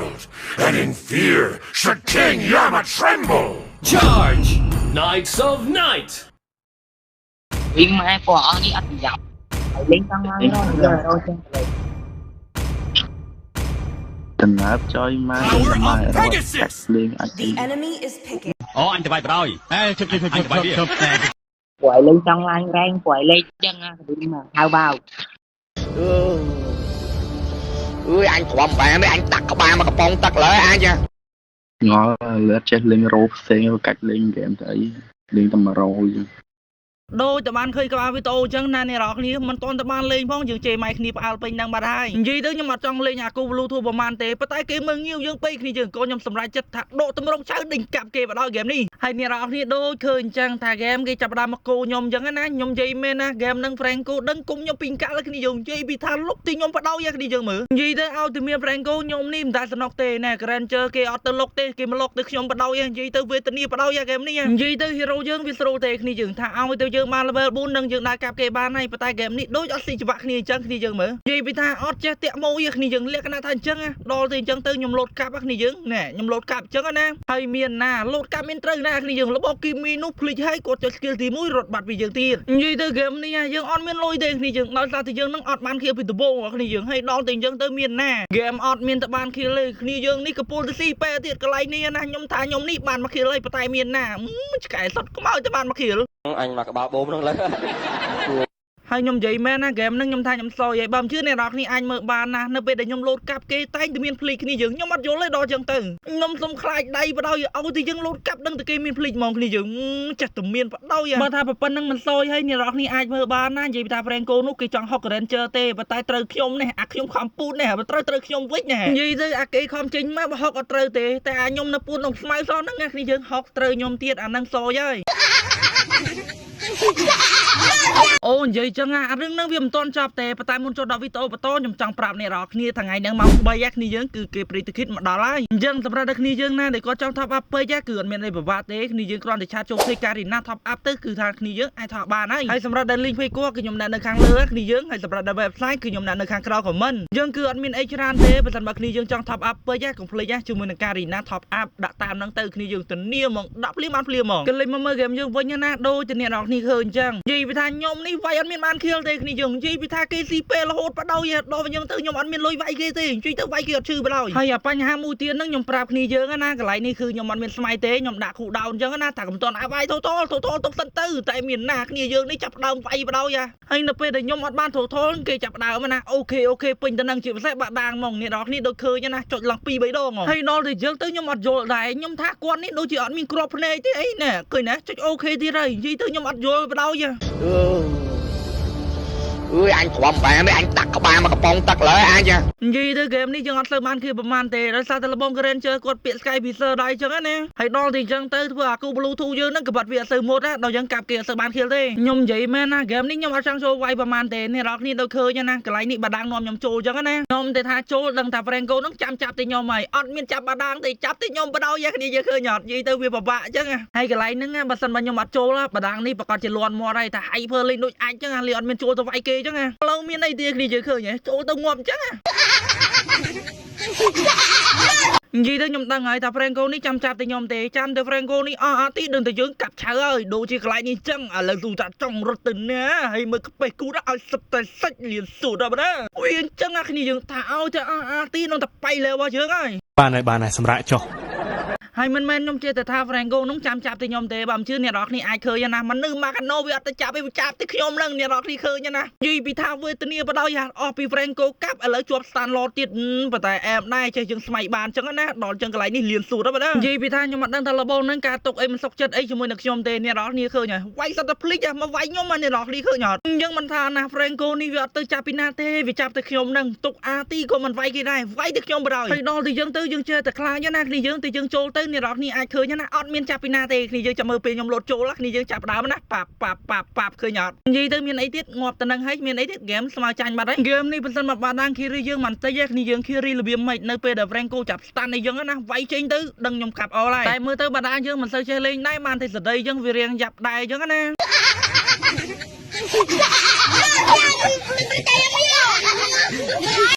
world, and in fear should King Yama tremble. Charge! Knights of Night! វិញម៉ែពណ៌អស់នេះអត់ប្រយោជន៍ហើយលេងចង់ឡើងរយរយចឹងទៅ តំណើបចុយមក Power មក of រត់ Pegasus! លេងអាច The enemy is picking. អូអញទៅបាយបដ ாய் អេជប់ជប់ជប់ជប់ជប់ ព្រោះឲ្យលេងចង់ឡើងរែងព្រោះឲ្យលេងចឹងណាវិញមកហៅបោ អើយអញទ្រាំបានទេអញដាក់ក្បាលមកកំប៉ុងទឹកលើអញ ងល់លឿនចេះលេងរោផ្សេងកាច់លេងហ្គេមទៅអីលេងតែ100ចឹង ដូចតែបានឃើញក្បាលវីដេអូអញ្ចឹងណាអ្នកនរគ្នាមិនទាន់តែបានលេងផងយើងជេរម៉ែគ្នាផ្អើលពេញហ្នឹងបាត់ហើយនិយាយទៅខ្ញុំអត់ចង់លេងអាគូ Bluetooth ប្រហែលទេប៉ុន្តែគេមើងងាវយើងពេកគ្នាយើងក៏ខ្ញុំសម្រេចចិត្តថាដកតម្រងចៅដេញកាប់គេបដល់ហ្គេមនេះហើយអ្នកនរគ្នាដូចឃើញអញ្ចឹងថាហ្គេមគេចាប់ផ្ដើមមកគោខ្ញុំអញ្ចឹងណាខ្ញុំនិយាយមែនណាហ្គេមហ្នឹង Franco ដឹងគុំខ្ញុំពីកាលគ្នាយើងនិយាយពីថាលុកទីខ្ញុំបដោយគ្នាយើងមើលនិយាយទៅឲ្យតែមាន Franco ខ្ញុំនេះមិនដែលសំណុកទេណែ Granger គេអត់ទៅលុកទេគេមកលុកទៅខ្ញុំបដោយនិយាយទៅវេទនាបដោយហ្គេមនេះនិយាយទៅ hero យើងវាស្រួលទេគ្នាយើងថាឲ្យទៅយើងបាន level 4នឹងយើងដើរកាប់គេបានហើយប៉ុន្តែហ្គេមនេះដូចអត់ស៊ីច្បាក់គ្នាអញ្ចឹងគ្នាយើងមើលនិយាយពីថាអត់ចេះតាក់ម៉ូយគ្នាយើងលក្ខណៈថាអញ្ចឹងដល់ទៅអញ្ចឹងទៅខ្ញុំលោតកាប់គ្នាយើងណែខ្ញុំលោតកាប់អញ្ចឹងណាហើយមានណាលោតកាប់មានត្រូវណាគ្នាយើងរបស់គីមីនោះភ្លេចហើយគាត់ចុច skill ទី1រត់បាត់ពីយើងទៀតនិយាយទៅហ្គេមនេះយើងអត់មានលុយទេគ្នាយើងដោយសារតែយើងនឹងអត់បានខៀវពីដំបូងគ្នាយើងហើយដល់ទៅអញ្ចឹងទៅមានណាហ្គេមអត់មានទៅបានខៀវទេគ្នាយើងនេះកំពុលទៅស៊ីពេទៀតកន្លែងនេះណាខ្ញុំថាខ្ញុំនេះបានមកខៀវហើយប៉ុន្តែមានណាឆ្កែសុតខ្មោចទៅបានមកខៀវ អញមកក្បាលបូមហ្នឹងលើ ហើយខ្ញុំនិយាយមែនណាហ្គេមហ្នឹងខ្ញុំថាខ្ញុំសយហើយបើមិនជឿអ្នកនរគ្នាអាចមើលបានណានៅពេលដែលខ្ញុំលោតកាប់គេតែងតែមានភ្លីគ្នាយើងខ្ញុំអត់យល់ទេដល់ចឹងទៅខ្ញុំសុំខ្លាចដៃបដ ாய் ឲ្យតែយើងលោតកាប់ដឹងតែគេមានភ្លីហ្មងគ្នាយើងចេះតែមានបដ ாய் បើថាប៉ុណ្្នឹងមិនសយហើយអ្នកនរគ្នាអាចមើលបានណានិយាយថា Franco នោះគេចង់ហុក Ranger ទេប៉ុន្តែត្រូវខ្ញុំនេះអាខ្ញុំខំពូតនេះបើត្រូវត្រូវខ្ញុំវិញណានិយាយទៅអាគេខំចេញមកបើហុកអត់ត្រូវទេតែអាខ្ញុំនៅពូតក្នុងស្មៅសោះហ្នឹងណាគ្នាយើងហុកត្រូវខ្ញុំទៀតអាហ្នឹងសយហើយ អូនិយាយចឹងអារឿងហ្នឹងវាមិនទាន់ចប់ទេប៉ុន្តែមុនចូលដល់វីដេអូបន្តខ្ញុំចង់ប្រាប់អ្នកនរគ្នាថ្ងៃហ្នឹងម៉ោង3គ្នាយើងគឺគេព្រីតិគិតមកដល់ហើយអញ្ចឹងសម្រាប់ដល់គ្នាយើងណាដែលគាត់ចង់ top up ពេកគឺអត់មានអីពិបាកទេគ្នាយើងគ្រាន់តែឆាតចូល page Garena top up ទៅគឺថាគ្នាយើងអាច top បានហើយហើយសម្រាប់ដល់ link page គាត់គឺខ្ញុំដាក់នៅខាងលើគ្នាយើងហើយសម្រាប់ដល់ website គឺខ្ញុំដាក់នៅខាងក្រោម comment យើងគឺអត់មានអីច្រើនទេបើសិនបើគ្នាយើងចង់ top up ពេកកុំភ្លេចជាមួយនឹង Garena top up ដាក់តាមហ្នឹងទៅគ្នាយើងធានាហ្មងដាក់ភ្លាមបានភ្លាមហ្មងក៏លេចមកមើល game យើងវិញណាដូចជាអ្នកនរគ្នាឃើញអញ្ចឹងនិយាយពីថាខ្ញុំនេះវាយអត់មានបានខៀលទេគ្នាយើងនិយាយពីថាគេស៊ីពេលរហូតបដោយដល់វិញទៅខ្ញុំអត់មានលុយវាយគេទេជួយទៅវាយគេអត់ឈឺបដោយហើយអាបញ្ហាមួយទៀតហ្នឹងខ្ញុំប្រាប់គ្នាយើងណាកន្លែងនេះគឺខ្ញុំអត់មានស្មៃទេខ្ញុំដាក់គូដោនអញ្ចឹងណាថាកុំតន់អាវាយថូថលថូថលទុកសិនទៅតែមានណាគ្នាយើងនេះចាប់ដើមវាយបដោយហើយនៅពេលដែលខ្ញុំអត់បានថូថលគេចាប់ដើមណាអូខេអូខេពេញទៅនឹងជាពិសេសបាក់ដាងហ្មងអ្នកនរគ្នាដូចឃើញណាចុចឡើង2 3ដងហើយដល់ទៅយើងទៅខ្ញុំអត់យល់ដែរខ្ញុំថាគាត់នេះដូចជាអត់មានក្របភ្នែកទេអីណែឃើញណាចុចអូខេទៀតហើយនិយាយទៅខ្ញុំអត់យល់បដោយ អើយអញទ្រាំបានទេអញដាក់ក្បាលមកកំប៉ុងទឹកលើអញ និយាយទៅហ្គេមនេះយើងអត់សូវបានគេប្រហែលទេដោយសារតែលបង Ranger គាត់ពាក្យ Sky Piercer ដែរអញ្ចឹងណាហើយដល់ទីអញ្ចឹងទៅធ្វើអាគូ Bluetooth យើងហ្នឹងក៏បាត់វាអត់សូវមុតណាដល់យើងកាប់គេអត់សូវបានខៀលទេខ្ញុំនិយាយមែនណាហ្គេមនេះខ្ញុំអត់ចង់ចូលវាយប្រហែលទេអ្នកនរគ្នាដូចឃើញណាកន្លែងនេះបាដាងនាំខ្ញុំចូលអញ្ចឹងណាខ្ញុំតែថាចូលដឹងថា Franco ហ្នឹងចាំចាប់ទេខ្ញុំហើយអត់មានចាប់បាដាងទេចាប់ទេខ្ញុំបដ ாய் គ្នាយើងឃើញអត់និយាយទៅវាពិបាកអញ្ចឹងហើយកន្លែងហ្នឹងបើសិនបើខ្ញុំអត់ចូលបាដាងនេះប្រកាសជាលន់មាត់ហើយថា Hyper លេងដូចអាចអញ្ចឹងលីអត់មានចូលទៅវាយគេអញ្ចឹងឥឡូវមានអីទេគ្នាយើងឃើញហ៎ចូលទៅងាប់អញ្ចឹងនិយាយទៅខ្ញុំដឹងហើយថា Franco នេះចាំចាប់តែខ្ញុំទេចាំតែ Franco នេះអស់អាទីដឹងតែយើងកាប់ឆៅហើយដូចជាកន្លែងនេះចឹងឥឡូវស៊ូតាចង់រត់ទៅណាហើយមើលក្បេះគូដល់ឲ្យសិតតែសាច់លៀនស៊ូដល់ណាវាអញ្ចឹងអាគ្នាយើងថាឲ្យតែអស់អាទីនឹងតែបៃលើរបស់យើងហើយ បានហើយបានហើយសម្រាប់ចុះ ហើយមិនមែនខ្ញុំជឿតែថា Franco នោះចាំចាប់តែខ្ញុំទេបើមិនជឿអ្នកនរគ្នាអាចឃើញណាមនុស្ស Macano វាអត់ទៅចាប់ទេវាចាប់តែខ្ញុំនឹងអ្នកនរគ្នាឃើញណានិយាយពីថាវេទនាបដ ாய் អស់ពី Franco កាប់ឥឡូវជាប់ stand lord ទៀតប៉ុន្តែអែមដែរចេះយើងស្មៃបានចឹងណាដល់ចឹងកន្លែងនេះលៀនស៊ូដល់បើនិយាយពីថាខ្ញុំអត់ដឹងថាលបងនឹងការទុកអីមិនសុខចិត្តអីជាមួយនឹងខ្ញុំទេអ្នកនរគ្នាឃើញហើយវាយសត្វតែភ្លេចមកវាយខ្ញុំអ្នកនរគ្នាឃើញអត់យើងមិនថាណា Franco នេះវាអត់ទៅចាប់ពីណាទេវាចាប់តែខ្ញុំនឹងទុកអាទីក៏មិនវាយគេដែរវាយតែខ្ញុំបដ ாய் ហើយដល់ទៅយើងទៅយើងចេះតែខ្លាចណាគ្នាយើងទៅយើងចូលទៅអ្នកនរគ្នាអាចឃើញណាអត់មានចាប់ពីណាទេគ្នាយើងចាំមើលពេលខ្ញុំលោតចូលគ្នាយើងចាប់ដើមណាប៉ាប់ប៉ាប់ប៉ាប់ប៉ាប់ឃើញអត់និយាយទៅមានអីទៀតងាប់ទៅនឹងហើយមានអីទៀតហ្គេមស្មើចាញ់បាត់ហើយហ្គេមនេះបើសិនមកបាដាងគីរីយើងមិនតិចទេគ្នាយើងគីរីរបៀបម៉េចនៅពេលដែល Franco ចាប់ stand អីយើងណាវាយចេញទៅដឹងខ្ញុំកាប់អល់ហើយតែមើលទៅបាដាងយើងមិនសូវចេះលេងដែរបានតែសដីយើងវារៀងយ៉ាប់ដែរអញ្ចឹងណា